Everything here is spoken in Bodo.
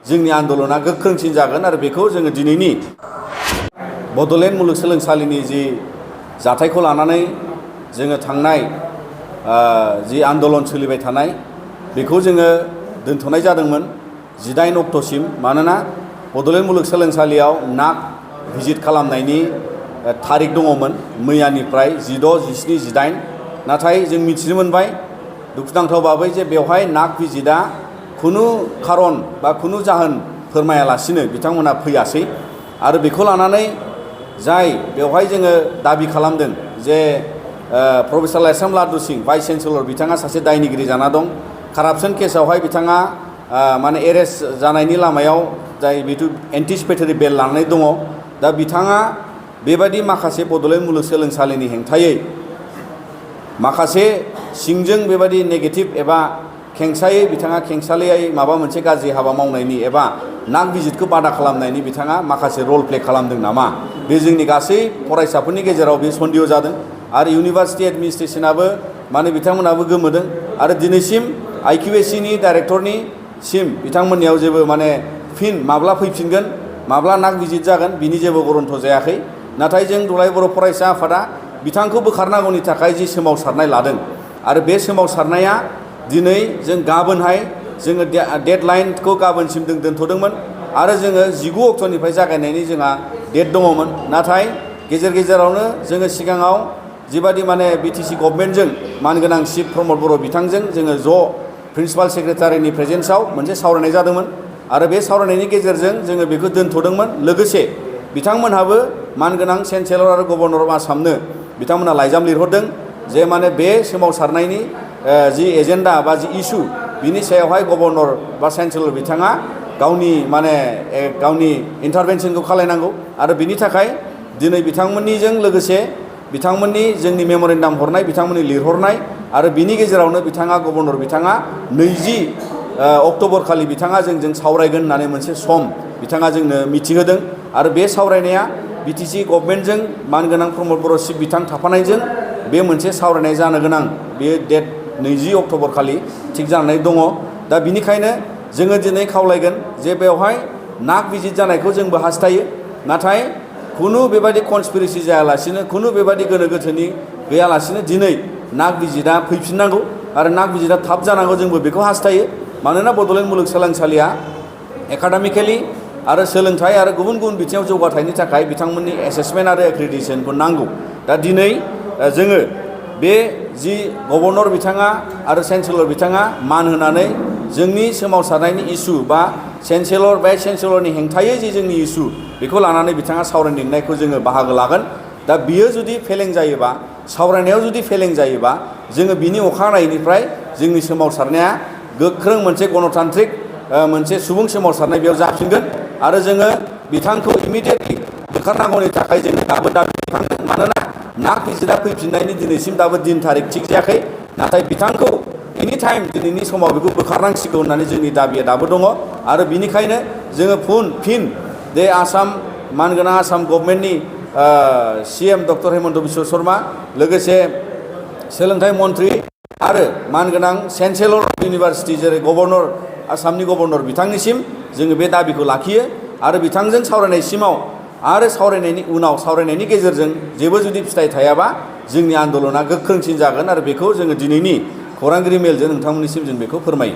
जोंनि आन्दलना गोख्रोंसिन जागोन आरो बेखौ जोङो दिनैनि बड'लेण्ड मुलुगसोलोंसालिनि जि जाथायखौ लानानै जोङो थांनाय जि आन्दलन सोलिबाय थानाय बेखौ जोङो दोनथ'नाय जादोंमोन 18 अक्ट'सिम मानोना बड'लेण्ड मुलुगसोलोंसालियाव नाक भिजिट खालामनायनि थारिख दङमोन मैयानिफ्राय 16, 17, 18 नाथाय जों मिथिनो मोनबाय दुखुनांथाव बाबै जे बेवहाय नाक भिजिटआ खुनु खारन बा खुनु जाहोन फोरमायालासिनो बिथांमोना फैयासै आरो बेखौ लानानै जाय बेवहाय जोङो दाबि खालामदों जे प्रफेसार लाइस्राम लादु सिं भाइस चेन्सेलर बिथाङा सासे दायनिगिरि जाना दं कारापसन केसावहाय बिथाङा माने एरेस्ट जानायनि लामायाव जाय बिथु एन्टिसिपेटरि बेल लानानै दङ दा बिथाङा बेबायदि माखासे बड'लेण्ड मुलुगसोलोंसालिनि हेंथायै माखासे सिंजों बेबायदि नेगेटिभ एबा खेंसायै बिथाङा खेंसालियै माबा मोनसे गाज्रि हाबा मावनायनि एबा नाक भिजिटखौ बादा खालामनायनि बिथाङा माखासे रल प्ले खालामदों नामा बे जोंनि गासै फरायसाफोरनि गेजेराव बे सन्देह जादों आरो इउनिभार्सिटि एडमिनिस्ट्रेसनाबो माने बिथांमोनाबो गोमोदों आरो दिनैसिम IQACनि डाइरेक्टरनि सिम बिथांमोननियाव जेबो माने फिन माब्ला फैफिनगोन माब्ला नाक भिजिट जागोन बिनि जेबो गरन्थ जायाखै नाथाय जों दुलाराय बर' फरायसा आफादा बिथांखौ बोखारनांगौनि थाखाय जि सोमावसारनाय लादों आरो बे सोमावसारनाया दिनै जों गाबोनहाय जोङो डेडलाइनखौ गाबोनसिम दोनथ'दोंमोन आरो जोङो 19 अक्ट'निफ्राय जागायनायनि जोंहा डेट दङमोन नाथाय गेजेरावनो जोङो सिगाङाव जिबादि माने BTC गभर्नमेन्टजों मानगोनां चिफ प्रमद बर' बिथांजों जोङो ज' प्रिन्सिपाल सेक्रेटारिनि प्रेजेन्सआव मोनसे सावरायनाय जादोंमोन आरो बे सावरायनायनि गेजेरजों जोङो बेखौ दोनथ'दोंमोन लोगोसे बिथांमोनहाबो मानगोनां चेन्सेलर आरो गभर्नर अफ आसामनो बिथांमोनहा लाइजाम लिरहरदों जे माने बे सोमावसारनायनि जि एजेन्डा बा जि इस्यु बिनि सायावहाय गभर्नर बा चेन्सेलर बिथाङा गावनि इन्टारभेनसनखौ खालायनांगौ आरो बिनि थाखाय दिनै बिथांमोननिजों लोगोसे बिथांमोननि जोंनि मेम'रेन्डाम हरनाय बिथांमोननि लिरहरनाय आरो बिनि गेजेरावनो बिथाङा गभर्नर बिथाङा 20 अक्ट'बर खालि बिथाङा जोंजों सावरायगोन होननानै मोनसे सम बिथाङा जोंनो मिथिहोदों आरो बे सावरायनाया BTC गभर्नमेन्टजों मानगोनां प्रमद बर' चिफ बिथां थाफानायजों बे मोनसे सावरायनाय जानो गोनां बे डेट 20 अक्ट'बर खालि थिग जानानै दङ दा बिनिखायनो जोङो दिनै खावलायगोन जे बेवहाय नाक भिजिट जानायखौ जोंबो हास्थायो नाथाय खुनु बेबायदि कनस्पिरेसि जायालासिनो खुनु बेबायदि गोनो गोथोनि गैयालासिनो दिनै नाक भिजिटआ फैफिननांगौ आरो नाक भिजिटआ थाब जानांगौ जोंबो बेखौ हास्थायो मानोना बड'लेण्ड मुलुगसोलोंसालिया एकाडेमिकेलि आरो सोलोंथाइ आरो गुबुन गुबुन बिथिङाव जौगाथायनि थाखाय बिथांमोननि एसेसमेन्ट आरो एक्रेडिटेसनखौ नांगौ दा दिनै जोङो बे जि गभर्नर बिथाङा आरो चेन्सेलर बिथाङा मान होनानै जोंनि सोमावसारनायनि इस्यु बा चेन्सेलर भाइस चेन्सेलरनि हेंथायै जि जोंनि इस्यु बेखौ लानानै बिथाङा सावरायनो लिंनायखौ जोङो बाहागो लागोन दा बियो जुदि फेलें जायोबा सावरायनायाव जुदि फेलें जायोबा जोङो बिनि अखानायैनिफ्राय जोंनि सोमावसारनाया गोख्रों मोनसे गणतान्त्रिक मोनसे सुबुं सोमावसारनाय बेयाव जाफिनगोन आरो जोङो बिथांखौ इमिडियेटलि बोखारनांगौनि थाखाय जोङो दाबो दाबि दैखांदों मानोना नाक भिजिटआ फैफिननायनि दिनैसिम दाबो दिन थारिख थिग जायाखै नाथाय बिथांखौ एनि टाइम दिनैनि समाव बेखौ बोखारनांसिगौ होननानै जोंनि दाबिया दाबो दङ आरो बिनिखायनो जोङो फिन बे मानगोनां आसाम गभर्नमेन्टनि CM डक्टर हेमन्त बिश्व शर्मा लोगोसे सोलोंथाइ मन्त्रि आरो मानगोनां चेन्सेलर इउनिभार्सिटि जेरै गभर्नर आसामनि गभर्नर बिथांनिसिम जोङो बे दाबिखौ लाखियो आरो बिथांजों सावरायनायसिमाव आरो सावरायनायनि उनाव सावरायनायनि गेजेरजों जेबो जुदि फिथाइ थायाबा जोंनि आन्दलना गोख्रोंसिन जागोन आरो बेखौ जोङो दिनैनि खौरांगिरि मेलजों नोंथांमोननिसिम जों बेखौ फोरमायो।